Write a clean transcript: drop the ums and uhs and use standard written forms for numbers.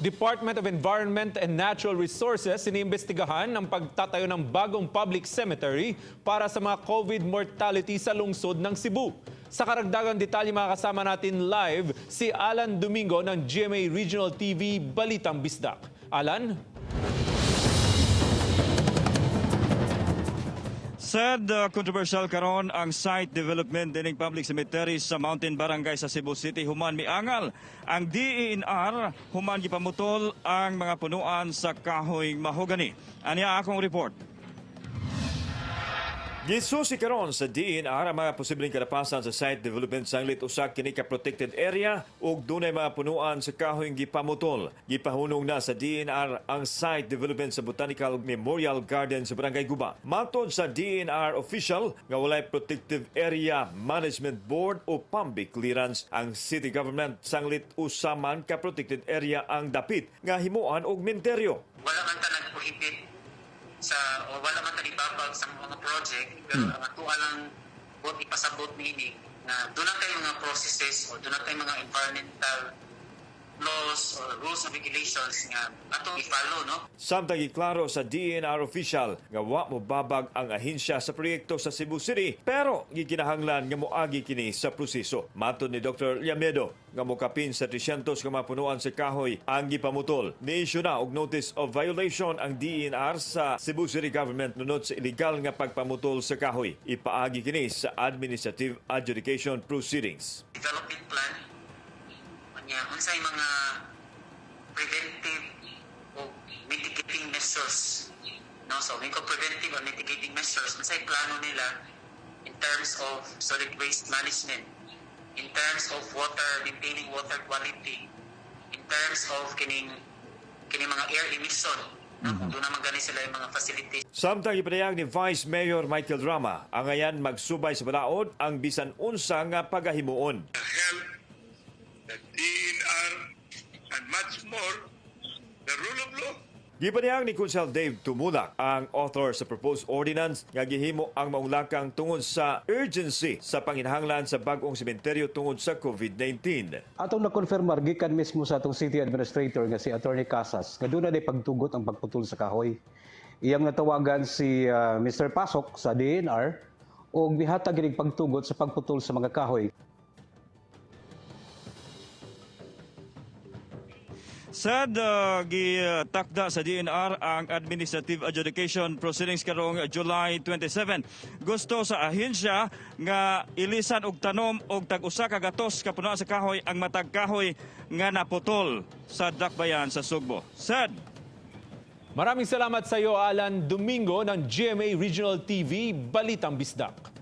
Department of Environment and Natural Resources, iniimbestigahan ang pagtatayo ng bagong public cemetery para sa mga COVID mortality sa lungsod ng Cebu. Sa karagdagang detalye, makakasama natin live si Alan Domingo ng GMA Regional TV Balitang Bisdak. Alan? Sad controversial karon ang site development dining public cemetery sa Mountain Barangay sa Cebu City human miangal ang DENR human gipamutol ang mga punuan sa kahoy mahogany. Aniya akong report. Gisusi karon sa DENR ang mga posibleng kalapasan sa site development sanglit usa kini ka protected area ug dunay mga punuan sa kahoy gipamutol. Gipahunong na sa DENR ang site development sa Botanical Memorial Garden sa Barangay Guba. Matod sa DENR official nga walay Protective Area Management Board o PAMB clearance ang city government sanglit usa man ka protected area ang dapit nga himuan og menteryo. Wala man ta nag-prohibit sa o wala man ta nibabag sa mga project, pero ang ato lang buot ipasabot niini na duna tay mga processes o duna tay mga environmental laws or rules and regulations nga atong i-follow, no? Samtang giklaro sa DENR official nga wa mobabag ang ahensya sa proyekto sa Cebu City, pero gikinahanglan nga moagi kini sa proseso. Matod ni Dr. Llamedo nga mokapin sa 300 ka mga punuan sa kahoy ang gipamutol. Ni-issue na og notice of violation ang DENR sa Cebu City Government nunot sa illegal nga pagpamutol sa kahoy. Ipaagi kini sa administrative adjudication proceedings. Development plan unya, unsay mga preventive o mitigating measures, no? So when ko preventive or mitigating measures, unsay plano nila in terms of solid waste management, in terms of water, maintaining water quality, in terms of kining mga air emission, no? Kung duna man gani sila yung mga facilities. Samtang gipadayag ni Vice Mayor Michael Rama, angayan magsubay sa balaod ang bisan unsa nga pagahimuon. The health, the DENR, and much more, the rule of law. Gipadayag ni Konsehal Dave Tumulak, ang author sa proposed ordinance, nga gihimo ang maong lakang tungod sa urgency sa panginahanglan sa bag-ong sementeryo tungod sa COVID-19. Atong nakonfirmar gikan mismo sa atong city administrator nga si Attorney Casas nga duna nay pagtugot ang pagputol sa kahoy. Iyang natawagan si Mr. Pasok sa DENR ug mihatag ginig pagtugot sa pagputol sa mga kahoy. Sad gitakda sa DENR ang administrative adjudication proceedings karong July 27. Gusto sa ahensya nga ilisan og tanom og tag-usa ka gatos ka punuan sa kahoy ang matag kahoy nga naputol sa dakbayan sa Sugbo. Sad. Maraming salamat sa iyo, Alan Domingo ng GMA Regional TV Balitang Bisdak.